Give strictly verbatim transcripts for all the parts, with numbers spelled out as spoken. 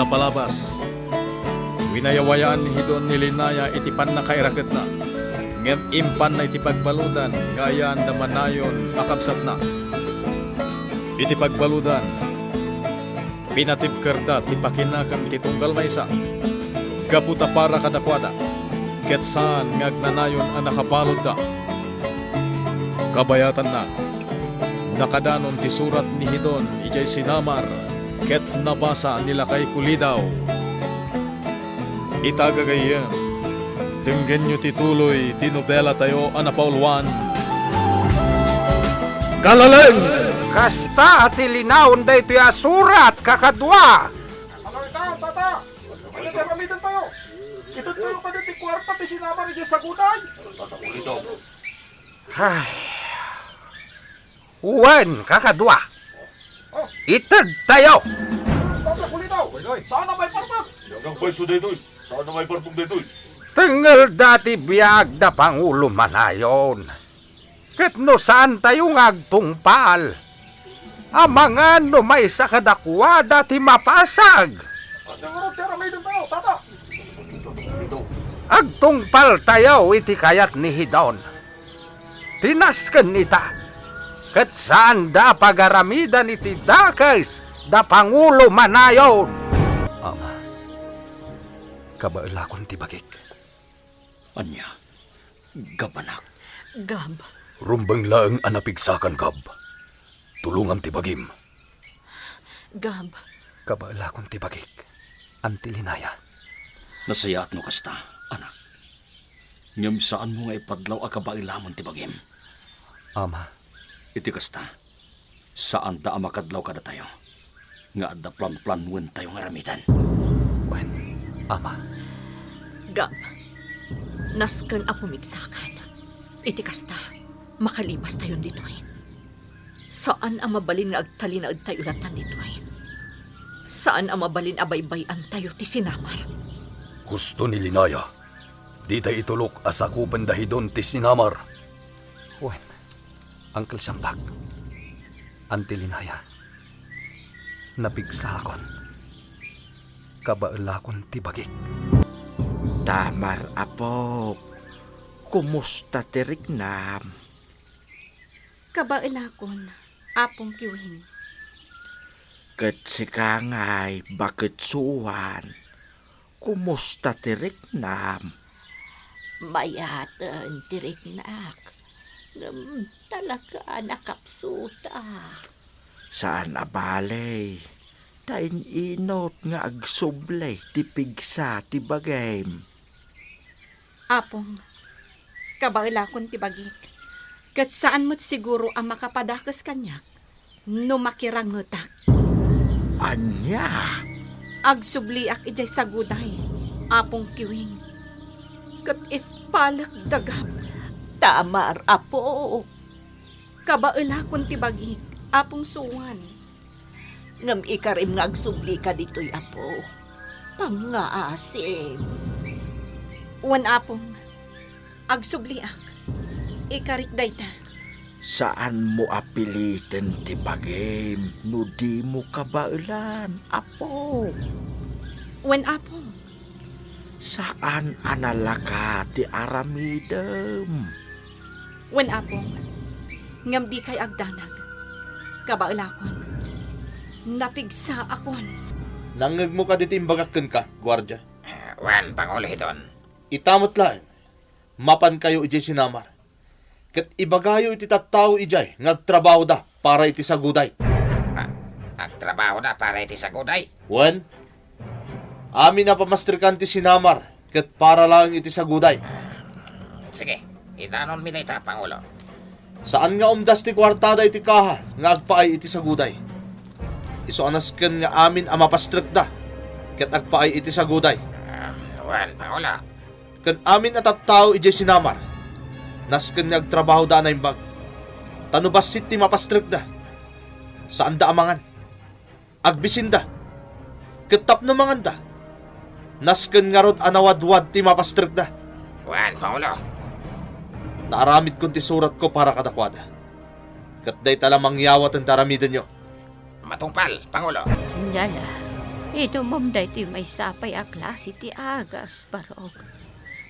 Palabas, winayawayan ni Hidon ni Linaya iti pannakairaketna, ngem impanna iti pagbaludan nga ayan da manayon a kabsatna. Iti pagbaludan, pinatibkerda ti pakinakem ti tunggal maysa, gapu ta para kadakuada, ket saan nga agnanayon a nakabaludda. Kabayatanna, nakadanon ti surat ni Hidon idiay sinamar ket nabasa ni Lakay Kulidaw. Ita gagayyem, denggenyo ti tuloy ti nobelatayo a napauluan, Kalaleng! Kasta ti linaon daytoy a surat, kakadua. Ano ita, tata? Ano ti aramidentayo? Itedtayo kadi ti kuarta ti sinamar idiay saguday? Ay. Wen, kakadua. Itedtayo. Tata, Kulidaw. Saan a maiparbeng? Nagbayso daytoy. Saan a maiparbeng daytoy? Tengelda ti biag da Pangulo Manayon. Ket no saantayo nga agtungpal, amangan no maysa kadakuada ti mapasag. Ania ngarud ti aramidentayo, tata? Agtungpaltayo iti kayat ni Hidon. Ti nasken ita, ket saanda a pagaramidan iti dakes da Pangulo Manayon. Ama, kabaelakon ti bagik. Ania, Gab, anak? Gab. Rumbeng laeng a napigsakan, Gab. Tulongam ti bagim. Gab. Kabaelakon ti bagik, Auntie Linaya. Nasayaat no kasta, anak. Ngem saanmo nga ipadlaw a kabaelamon ti bagim. Ama. Iti kasta, saanda a makadlaw kadatayo nga adda planplannuentayo nga aramiden. Wen, Ama. Gab, nasken a pumigsakan. Iti kasta, makalipastayon ditoy. Saan a mabalin nga agtalinaedtayo latan ditoy. Saan a mabalin a baybay-antayo ti sinamar. Husto ni Linaya. Ditay itulok a sakupen da Hidon ti sinamar. Wen, Uncle Siambak, Auntie Linaya, napigsaakon. Kabaelakon ti bagik. Tamar, Apok, kumusta ti riknam? Kabaelakon, Apong Kiwing. Ket sika ngay, Baket Suan, kumusta ti riknam? Mayaten ti riknak, ngem talaga a nakapsuta. Saan a bale, ta in-inut nga agsubli ti pigsa ti bagim. Apong, kabaelakon ti bagik, ket saan met siguro a makapadakes kaniak no makirangetak. Ania? Agsubliak idiay saguday, Apong Kiwing, ket ispalek da Gab. Tamar, Apo. Kabaelakon ti bagik, Apong Suan. Ngem ikarim nga agsublika ditoy, Apo. Pangngaasim. Wen, Apong, agsubliak. Ikarik dayta. Saanmo a piliten ti bagim no dimo kabaelan, Apo. Wen, Apong. Saan a nalaka ti aramidem. Wen, Apong, ngem dikay agdanag. Kabaelakon. Napigsaakon. Nangngegmo kadi ti imbagak kenka, guardia? Eh, wen, Pangulo Hidon. Ita met laeng, mapankayo idiay sinamar. Ket ibagayo iti tattao idiay nga agtrabahoda para iti saguday. Ah, agtrabahoda para iti saguday? Wen, amin a pamastrekan ti sinamar ket para laeng iti saguday. Sige, idanonmi dayta, Pangulo. Saan nga umdas ti kuartada iti kaha nga agpaay iti saguday. Isu a nasken nga amin a mapastrekda ket agpaay iti saguday. Ah, wen, Pangulo. Ken amin a tattao idiay sinamar, nasken nga agtrabahoda a naimbag. Ta no bassit ti mapastrekda, saanda a mangan. Agbisinda. Ket tapno manganda, nasken ngarud a nawadwad ti mapastrekda. Wen, Pangulo. Naaramidkon ti suratko para kadakuada. Ket dayta la mangyawaten ti aramidenyo. Matungpal, Pangulo. Ania la, Inumem daytoy maysa pay a klase ti agas, Barok.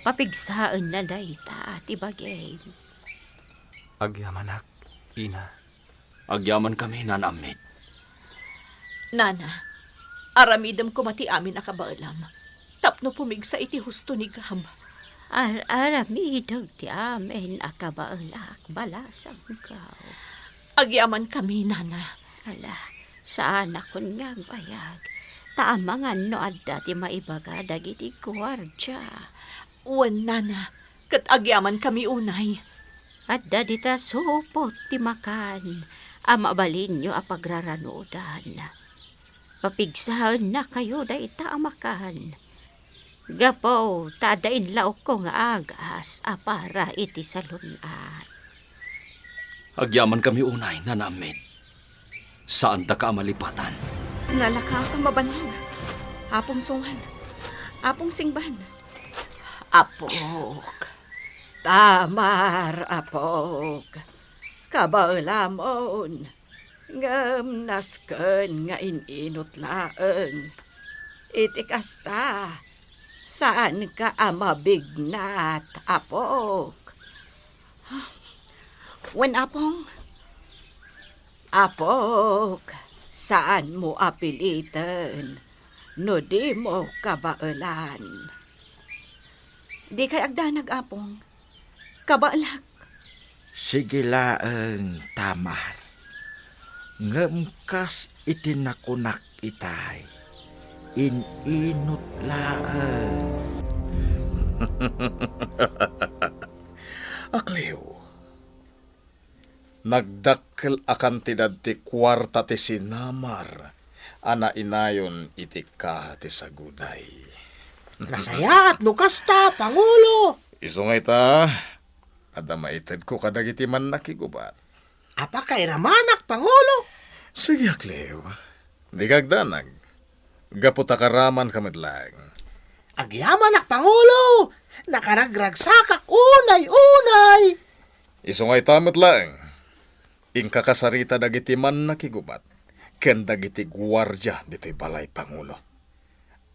Papigsaenna dayta ti bagim. Agyamanak, ina. Agyamankami, Nana Ammit. Nana, aramidem koma ti amin a kabaelam tapno pumigsa iti husto ni Gab. Ar-aramidek ti amin a kabaelak, balasangko. Agyamankami, Nana. Ala, saanakon nga agbayag, ta amangan no adda ti maibaga dagiti guardia. Wen, Nana, ket agyamankami unay. Adda dita supot ti makan a mabalinyo a pagraranudan. Papigsaennakayo dayta a makan. Gapu ta adda inlawko nga agas a para iti salun-at. Agyamankami unay, Nana Ammit. Saandaka a malipatan. Nalakaak a mabannog. Apong Songan. Apong Singban. Apok. Tamar, apok. Kabaelamon. Ngem nasken nga in-inut laeng. Iti kasta, saanka a mabignat, apok. Wen, apong. Apok, saanmo a piliten no dimo kabaelan. Dikay agdanag, apong. Kabaelak. Sige laeng, Tamar. Ngem kas iti nakunak itay, in-inut laeng. Akliw, nagdakkel a kantidad ti kuarta ti sinamar a nainayon iti kaha ti saguday. Nasayaat no kasta, Pangulo! Isu nga ita, adda maitedko kadagiti mannakigubat. A pakairamanak, Pangulo? Sige, Akliw. Dika agdanag. Gapu ta karamanka met laeng. Agyamanak, Pangulo! Nakaragragsakak unay-unay! Isu nga ita met laeng, inkakasarita dagiti mannakigubat ken dagiti guardia ditoy balay, Pangulo.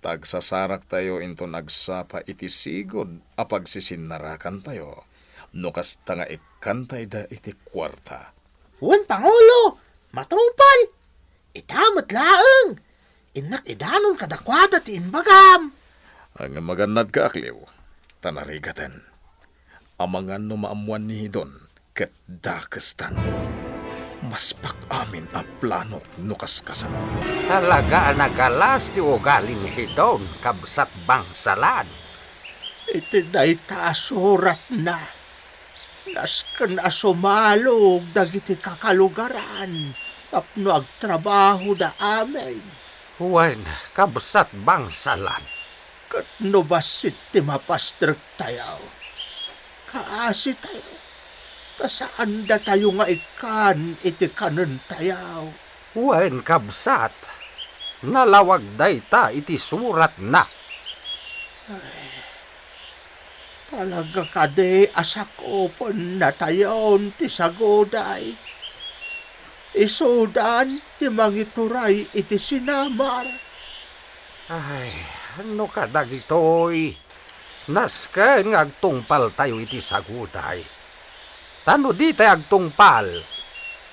Ta agsasaraktayo inton agsapa iti sigud a pagsisinarakantayo no kasta nga ikkantayda iti kuarta. Wen, Pangulo, matungpal. Ita met laeng, innak idanon kadakuada ti imbagam. Ngem agannadka, Akliw, ta narigaten. Amangan no maammoan ni Hidon ket dakestan. Maspak amin a planok no kaskasano. Talaga a nagalas ti ugali ni Hidon, kabsat Bangsalan. Iti dayta a suratna, nasken a sumalog dagiti kakalugaran tapno agtrabahoda amin. Wen, kabsat Bangsalan. Ket no bassit ti mapastrektayo, kaasitayo, ta saandatayo nga ikkan iti kanentayo. Wen, kabsat, nalawag dayta iti suratna. Ay, talaga kadi a sakupennatayon ti saguday? Isudan ti mangituray iti sinamar. Ay, no kadagitoy, nasken nga agtungpaltayo iti saguday. Ta no ditay agtungpal,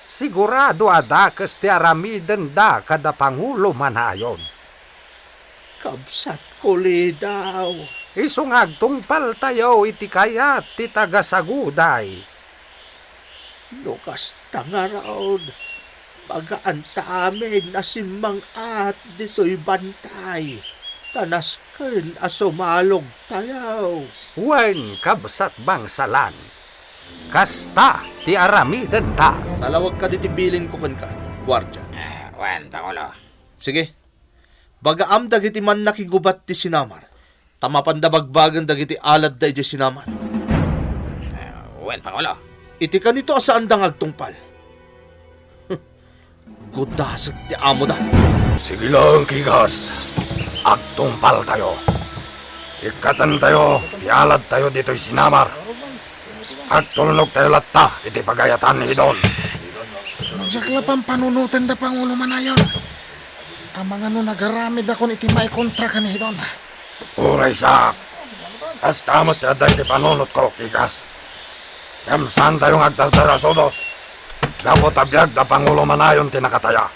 sigurado a dakes ti aramidenda kada Pangulo Manayon. Kabsatko, Lidaw. Isu nga agtungpaltayo iti kayat ti taga-saguday. No kasta ngarud, magaanta amin a simmang-at ditoy bantay, ta nasken a sumalogtayo. Wen, kabsat Bangsalan, kasta ti aramidenta. Nalawagka ditoy bilinko kenka, guardia. Ah, wen, Pangulo. Sige, bagaam dagiti mannakigubat ti sinamar, ta mapanda bagbagen dagiti aladda idiay sinamar. Ah, wen, Pangulo. Iti kanito a saanda nga agtungpal. Gudasek ti amoda. Sige laeng, Kigas. Agtungpaltayo. Ikkatentayo ti aladtayo ditoy sinamar. Agtulnogtayo latta iti pagayatan ni Hidon. Diak la pampanunotenda, Pangulo Manayon. Amangan no nagaramidakon iti maikontra ken ni Hidon. Uray, Isaac. Kasta met ti adda iti panunotko, Kikas. Ngem saantayo nga agdardara sudos. Gapu ta biag da Pangulo Manayon ti nakataya.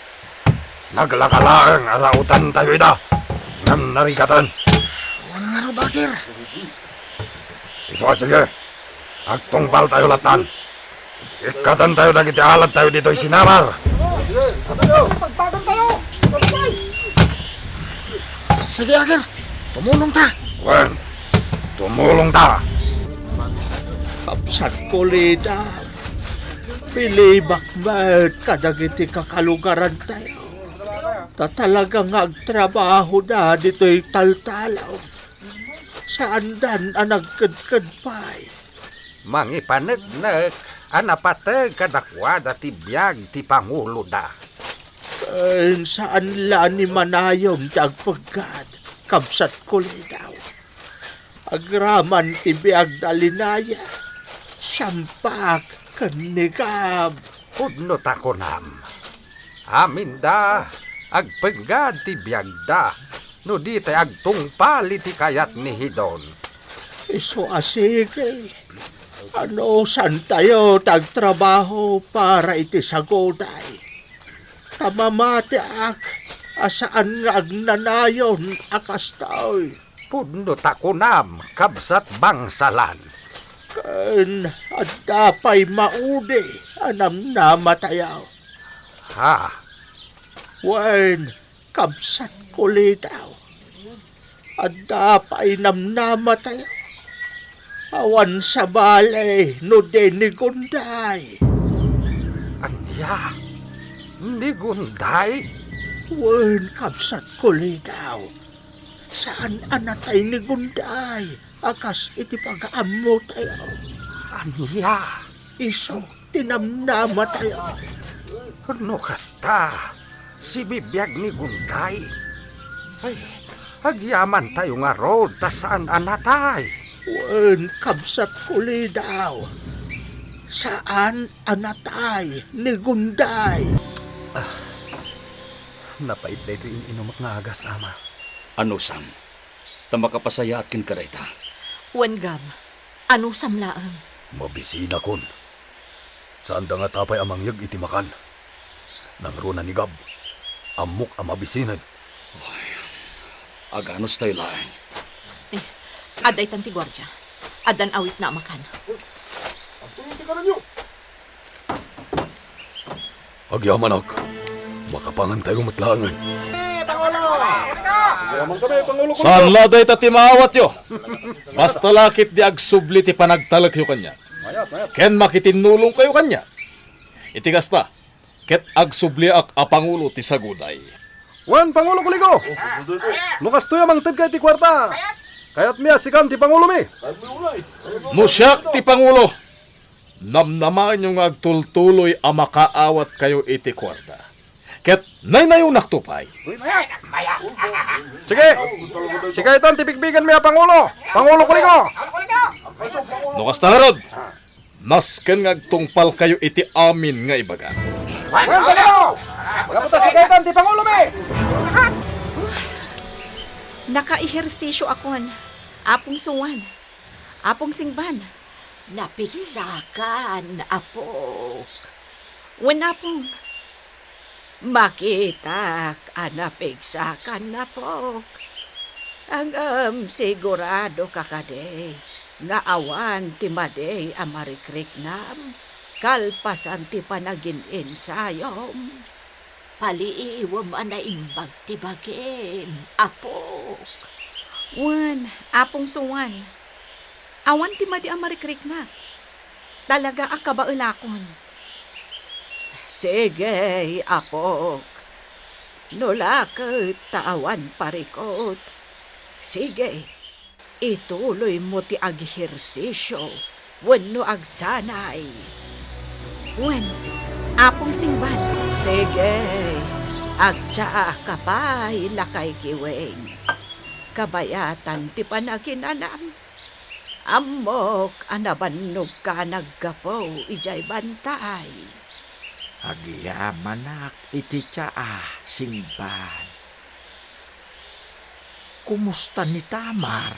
Naglaka laeng a raotantayo ida, ngem narigaten. Wen ngarud, Akir. Isu a, sige. Agtungpaltayo lattan. Ikkatentayo dagiti aladtayo ditoy sinamar. Pagtagantayo! Sige, Akir. Tumulongta. Wen, tumulongta. Kabsatko, Lida. Bilibak met kadagiti kakalugarantayo. Ta talaga nga agtrabahoda ditoy taltalaw. Saandan a nagkedked pay. Mangipaneknek a napateg kadakuada ti biag ti panguloda. Ken saan la ni Manayon ti agpeggad, kabsatko, Lida. Agraman ti biagda, Linaya, Siampak, ken ni Gab. Pudno ta kunam, aminda agpeggad ti biagda no di tay agtungpal iti kayat ni Hidon. Isu a sige, anusantayo ti agtrabaho para iti saguday. Ta mamatiak a saan nga agnanayon a kastoy. Pudno ta kunam, kabsat bangsalan. Ken adda pay maudi a namnamatayo. Ha? Wen, kabsatko, Lida. Adda pay namnamatayo. Awan sabali no di ni Gunday. Ania? Ni Gunday? Wen, kabsatko, Lida. Saan a natay ni Gunday a kas iti pagaammotayo. Ania? Isu ti namnamatayo. No kasta, sibibiag ni Gunday. Ay, agyamantayo ngarud ta saan a natay. Wen, kabsatko, Lida. Saan a natay ni Gunday. Napait daytoy in-inumak nga agas, Ama. Anusam, ta makapasayaat kenka dayta. Wen, Gab, anusam laeng. Mabisinakon. Saanda ngata pay a mangyeg iti makan. Nangruna ni Gab, ammok a mabisinen. Oy, aganustayo laeng. Eh, adda itan ti guardia. Addan awitna a makan. Agyamanak, makapangantayo met laengen. Saan la dayta ti maawatyo. Basta la ketdi agsubli ti panagtalekyo kaniak. Ken makitinnulongkayo kaniak. Iti kasta, ket agsubliak a pangulo ti saguday. Wen, Pangulo Kuligo! No kastoy a mangtedka iti kuarta, kayatmi a sikan ti pangulomi. No siak ti pangulo, namnamaenyo nga agtultuloy a makaawatkayo iti kuarta. Ket naynayonakto pay. Sige! Sika itan ti bigbigenmi a pangulo, Pangulo Kuligo! No kasta ngarud, nasken nga agtungpalkayo iti amin nga ibaga. Wen, Pangulo! Gapu ta sika itan ti pangulomi! Nakaihersisyo akon, Apong Suan, Apong Singban. Napigsakan, apok. Wen, Apong. Makitak a napigsakan, apok. Ngem sigurado ka kadi nga awan ti madi a marikriknam kalpasan ti panagin-insayom? Paliiwem a naimbag ti bagim, apok. Wen, Apong Suan. Awan ti madi a marikriknak. Talaga a kabaelakon. Sige, apok. No la ket ta awan parikut, sige, ituloymo ti agehersisyo wenno agsanay. Wen, Apong Singban. Sige, agtsaaka pay, lakay Kiweng. Kabayatan ti panaginanam. Ammok a nabannogka naggapu idiay bantay. Agyamanak iti tsaa, Singban. Kumusta ni Tamar?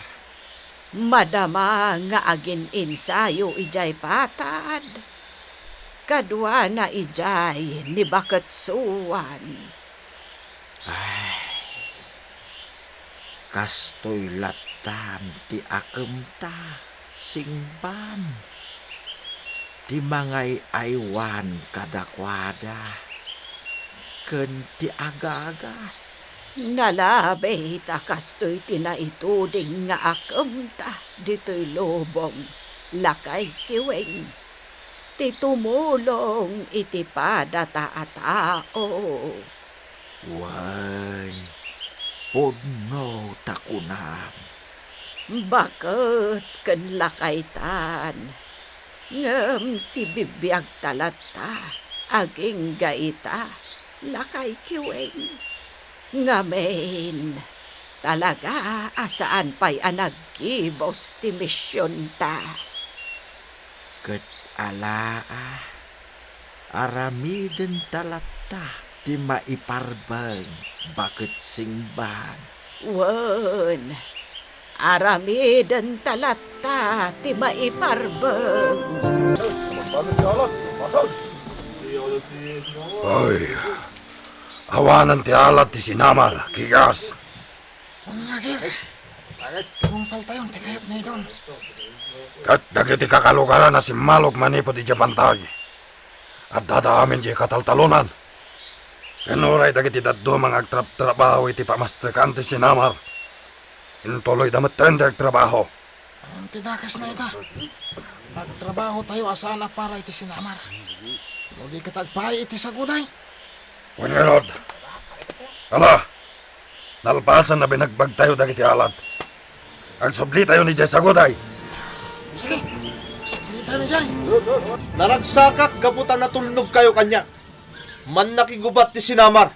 Madama nga agin-insayo idiay patad. Kaduana idiay ni baketsuan. Ay, kastoy lattan ti akemta, singban. Ti mangay-aywan kadakuada ken ti agagas. Nalabit a kastoy ti naituding nga akemta ditoy lubong, lakay Kiweng, ti tumulong iti padata a tao. Wen, pudno ta kunam. Baket ken lakaytan, ngem sibibiagta latta agingga ita, lakay Kiweng. Ngamin, talaga a saan pay a naggibus ti misionta. Ket ala a, aramidenta latta ti maiparbeng baket singban. Wen, aramidenta latta ti maiparbeng. Ay, awanan ti alat ti sinamar, kigas. Ania, Gir? Tungpaltayon ti kayat ni Hidon. Ket dagiti kakalugaran a simmalog manipud idiay bantay, addada amin diay kataltalonan. Ken uray dagiti dadduma nga agtrabtrabaho iti pamastekan ti sinamar, intuloyda metten ti agtrabaho. Awan ti dakesna ita. Agtrabahotayo a saan a para iti sinamar, no di ket agpaay iti saguday. Wen ngarud, ala, nalpasan a binagbagtayo dagiti alat, agsublitayon idiay saguday. Sige, agsublitayon idiay. Naragsakak gapu ta natulnogkayo kaniak. Mannakigubat ti sinamar.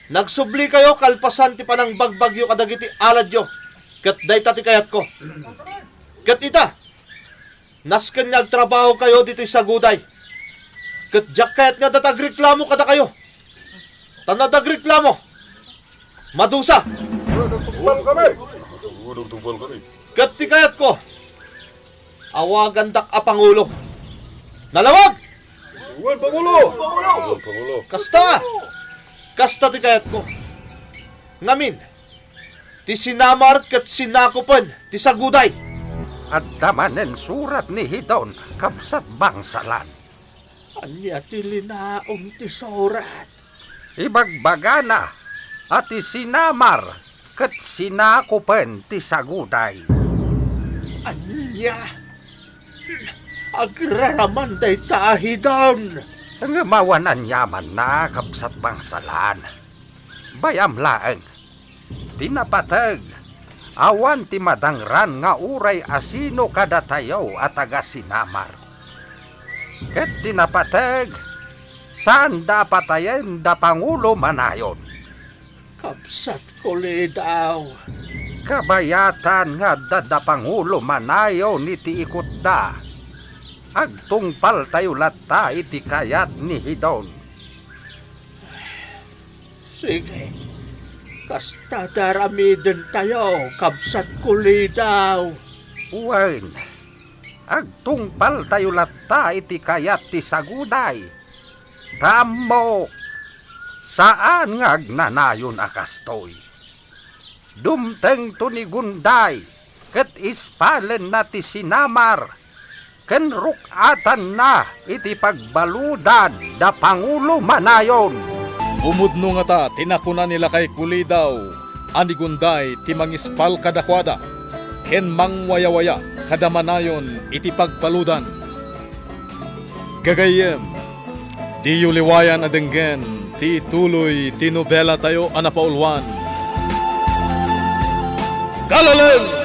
Nagsublikayo kalpasan ti panangbagbagyo kadagiti aladyo, ket dayta ti kayatko. Ket ita, nasken nga agtrabahokayo ditoy saguday, ket diak kayat nga adda ti agreklamo kadakayo. Ta no adda agreklamo, madusa. Ket ti kayatko, awagandak a pangulo. Nalawag! Wen, pangulo! Wen, pangulo! Kasta! Kasta ti kayatko. Ngamin, ti sinamar ket sinakupen ti saguday. Adda manen surat ni Hidon, kabsat bangsalan. Ania ti linaon ti surat? Ibagbagana a ti sinamar ket sinakupen ti saguday. Ania? Agraraman dayta a Hidon. Ngem awan aniamanna, kabsat bangsalan. Bayam laeng. Ti napateg, awan ti madangran nga uray asino kadatayo a taga-sinamar. Ket ti napateg, saanda a patayen da pangulo manayon. Kabsat Kulidaw. Kabayatan nga adda da pangulo manayon iti ikutda. Agtungpaltayo latta iti kayat ni Hidon. Sige, kasta ti aramidentayo, kabsat Kulidaw. Wen, agtungpaltayo latta iti kayat ti saguday. Ta ammok, saan nga agnanayon a kastoy. Dumtengto ni Gunday ket ispalenna ti sinamar ken ruk-atanna iti pagbaludan da pangulo manayon. Pumudno ngata ti nakuna ni Lakay Kulidaw a ni Gunday ti mangispal kadakuada ken mangwayawaya kada manayon iti pagbaludan. Gagayyem, diyo liwayan a denggen ti ituloy ti nobelatayo a napauluan, Kalaleng!